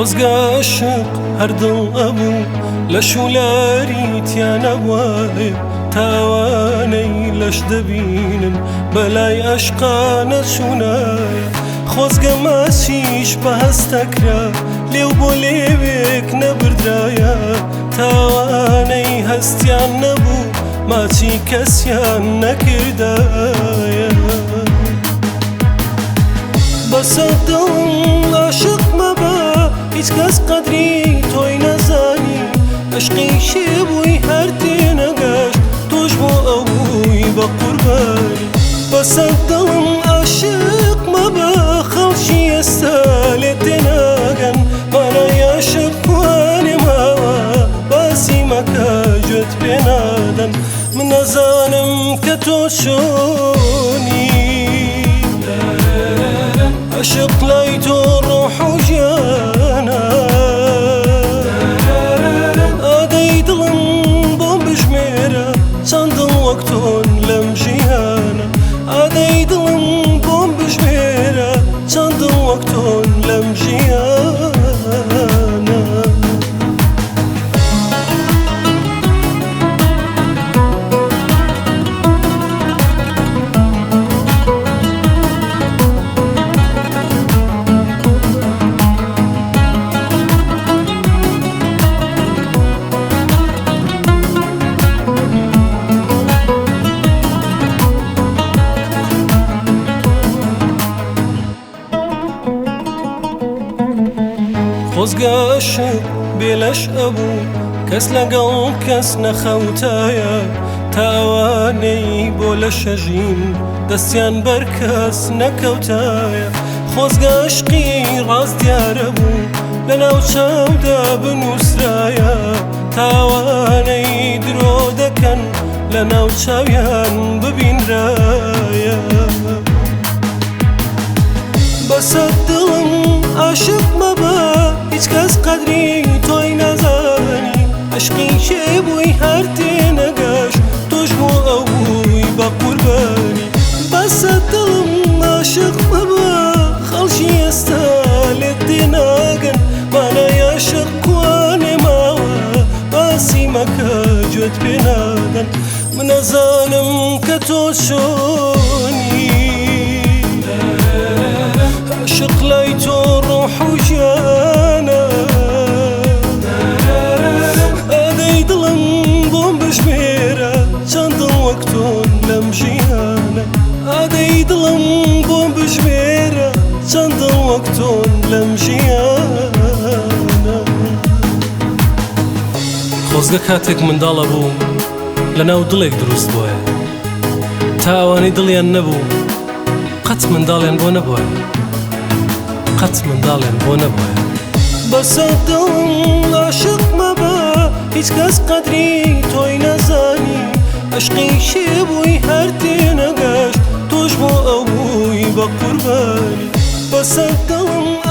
خۆزگە عەشق هەر دڵ ئەبوو لەش و لاری تیا نەبوایە تاوانەی لەش دەبینن بەلای ئەشقا نەچوونایە خۆزگە ماچیش بە هەستەکرا لێو بۆ لێوێک نەبردرایە تاوانەی هەستیان نەبوو ماچی کەسیان نەکردایە بەسە دڵم عاشق مەبە هیچ کەس قەدری تۆی نەزانی عشقی شێ بووی هەر تێنەگەشت تۆش بۆ ئەو بووی بە قوربانی بەسە دڵم عاشق مەبە خەڵکی ئێستا لێ تێناگەن مانای عاشق کوانێ ماوە باسی مەکە گوێت پێ نادەن من نەزانم کە تۆ چۆنی عشق لای تۆ ڕۆح و ژیانە ئادەی دڵم بۆم بژمێرە چەند دڵ وەک تۆن لەم ژیانە ئادەی دڵم بۆم بژمێرە چەند دڵ وەک تۆن لەم ژیانە. خۆزگە عەشق بێ لەش ئەبوو کەس لەگەڵ کەس نەخەوتایە تاوانەی بۆ لەشەژین دەستیان بەر کەس نەکەوتایە خۆزگە عەشقی ڕاست دیارە بوو لە ناو چاودا بنووسرایە تاوانەی درۆ دەکەن لە ناو چاویان ببینرایە بەسە دڵم عاشق مەبە هیچ کەس قەدری تۆی نازانی عشقی شێ بووی هەر تێنەگەشت تۆش بۆ ئەو بووی بە قوربانی بەسە دڵم عاشق مەبە خەڵکی ئێستا لێت تێناگەن مانای عاشق کوانێ ماوە باسی مەکە گوێت پێ نادەن من ئەزانم کە تۆ چۆنی عشق لای تۆ ڕۆح و ژیانە ئادەی دڵم بۆم بژمێرە چەند دڵ وەک تۆن لەم ژیانە ئادەی دڵم بۆم بژمێرە چەند دڵ وەک تۆن لەم ژیانە. خۆزگە کاتێک منداڵە بووم لەناو دڵێک دروست بۆیە تا ئەوانەی دڵیان نەبوو قەت منداڵیان بۆ نەبووە قەت منداڵیان بۆ نەبووە بەسە دڵم عاشق مەبە هیچ کەس قەدری تۆی نەزانی عشقی شێ بووی هەر تێنەگەشت تۆش بۆ ئەو بووی بە قوربانی بەسە دڵم.